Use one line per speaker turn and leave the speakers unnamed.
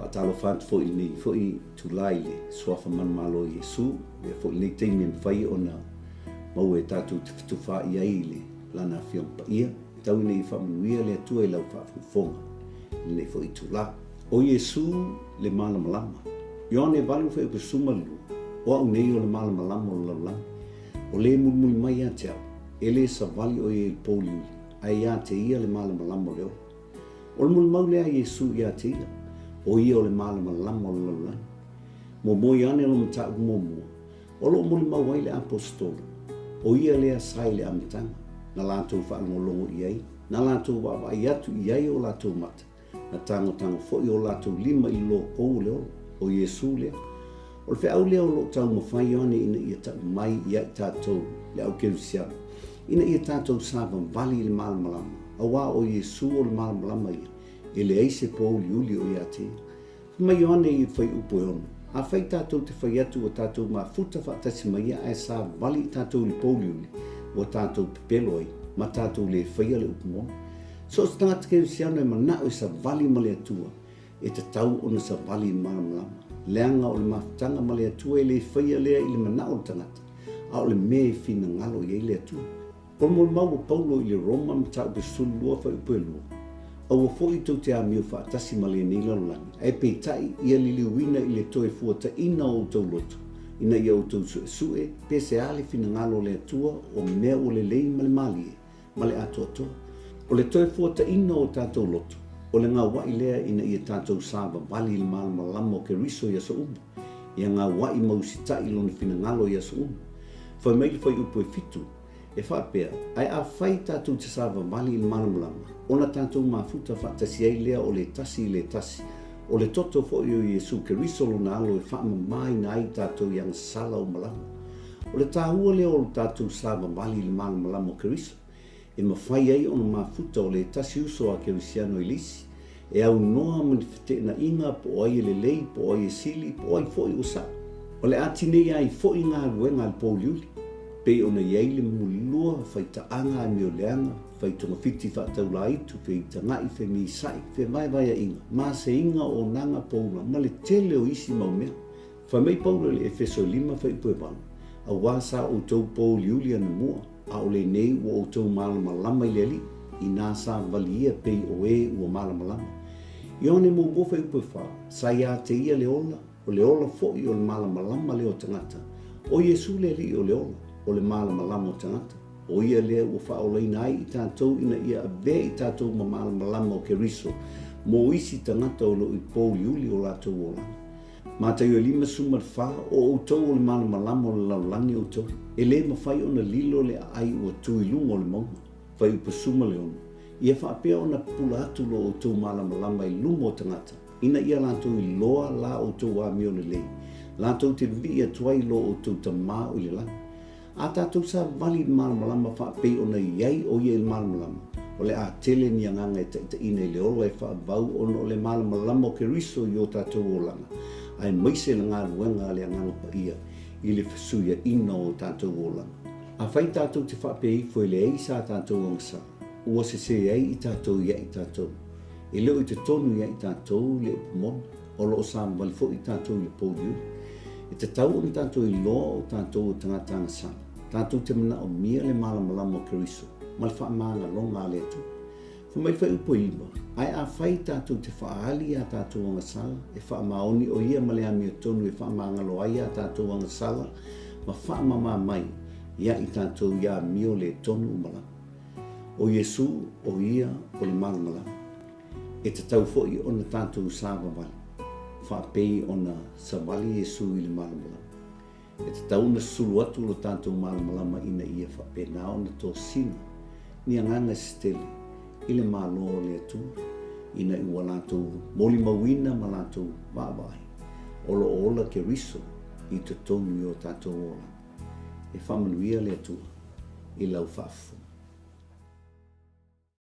Faatalofa atu foi i lenei foi itula i le Suafa manumalo o Iesu, avea foi lenei taimi e mafai ona maua e tatou te fetufaai ai i le Lana Afioga Paia. Tau ina ia faamanuia le Atua i lau faafogafoga i lenei foi itula. O Iesu le malamalama. Ioane 8:12, O au nei o le malamalama o le lalolagi. O le mulimuli mai ia te au, e le savali o ia i le pouliuli, ae ia te ia le malamalama o le ola. O le molimau lea a Iesu ia te ia, o ia o le malamalama o le lalolagi. Muamua ane lona mataupu muamua, o lo o molimau ai le Aposetolo, o ia lea sa i le amataga, na latou faalogologo i ai, na latou vaavaai atu i ai o latou mata, na tagotago foi o latou lima i le lokou o le ola, o Iesu lea. O le feau lea o lo o taumafai ane ina ia tau mai ia i tatou, le au kerisiano, ina ia tatou savavali i le malamalama, auā o Iesu o le malamalama ia, e leai se pōuliuli o ia te ia. Fai mai Ioane i fuaiupu e ono, Afai tatou te fai atu ua tatou mafuta faatasi ma ia ae savavali i tatou i le pōuliuli, ua tatou pepelo ai, ma tatou le faia le upu moni. So o se tagata kerisiano e manao e savali ma le Atua, E tatau ona savali i le malamalama, leaga o le mafutaga ma le Atua e le faia lea i le manao o le tagata, a o le mea e finagalo i ai le Atua. O le molimau o Paulo i le Roma mataupu 12 fuaiupu e 2, Aua foi tou te amio faatasi ma lenei lalolagi, ae peitai ia liliuina i le toe fuataina o outou loto, ina ia outou suesue pe se a le finagalo o le Atua o mea ua lelei ma le malie, ma le atoatoa. O le toe fuataina o tatou loto, o le gauaʻi lea ina ia tatou savavali i le malamalama o Keriso i aso uma, ia gauaʻi ma usitaʻi lona finagalo i aso uma. Fai mai le fuaiupu e fitu, e faapea, Ae afai tatou te savavali i le malamalama, ona tatou mafuta faatasi ai lea o le tasi i le tasi, o le toto foi o Iesu Keriso lona Alo e faamamaina ai tatou i agasala uma lava. O le tāua lea o lo tatou savavali i le malamalama o Keriso, e mafai ai ona mafuta o le tasi uso a Kerisiano i le isi, e aunoa ma ni feteenaiga po o ai e lelei, po o ai e sili, po o ai foi ua sa'o. O le a tinei ai foi galuega a le pouliuli, pei ona i ai le mulilua, faitaaga, amioleaga, faitogafiti faataulaitu, feitaga'i, femisa'i, fevaevaea'iga, maseiga, onaga, poula, ma le tele o isi mau mea. Fai mai Paulo i le Efeso 5 fuaiupu e 8, Auā sa outou pōuliuli anamua, a o lenei ua outou malamalama i le Alii, inā sa vali ia pei o ē ua malamalama. Ioane muamua fuaiupu e 4, Sa iā te ia le ola, o le ola foi o le malamalama lea o tagata, o Iesu le Alii o le ola, o le malamalama o tagata. O ia lea ua faaolaina ai i tatou ina ia avea i tatou ma malamalama o Keriso mo isi tagata o lo o i pōuliuli o latou olaga. Mataio 54, O outou o le malamalama o le lalolagi outou, e le mafai ona lilo le aai ua tu i luga o le mauga. Fuaiupu 16, Ia faapea ona pupula atu lo outou malamalama i luma o tagata, ina ia latou iloa la outou amio lelei, latou te vivii atu ai i lo outou Tama o i le lagi. A tatou savali i le malamalama faapei ona i ai o ia i le malamalama, o le a tele ni agaga e taitaiina i le ola e faavau ona o le malamalama o Keriso i o tatou olaga, aemaise le galuega a le Agaga Paia i le fesuiaina o o tatou olaga. Afai tatou te faapea ifo e leai sa tatou agasala, ua sese ai i tatou ia i tatou. E le o i totonu ia i tatou le upu moni. O lo o savavali foi i tatou i le pouliuli. E tatau ona tatou iloa o tatou o tagata agasala, tatou te manaomia le malamalama o Keriso ma le faamagaloga a le Atua. Fai mai le fuaiupu e iva, Ae afai tatou te faaali i a tatou agasala, e faamaoni o Ia ma le amiotonu e faamagalo ai a tatou agasala ma faamama mai ia i tatou i amio le tonu uma lava. O Iesu, o Ia o le malamalama. E tatau foi ona tatou savavali, faapei ona savali Iesu i le malamalama. E tatau ona sulu atu lo tatou malamalama ina ia faapena ona tosina ni agaga se tele i le Malo o le Atua, ina ua latou molimauina ma latou vaavaai o lo o ola Keriso i totonu i o tatou olaga. E faamanuia le Atua i lau faafofoga.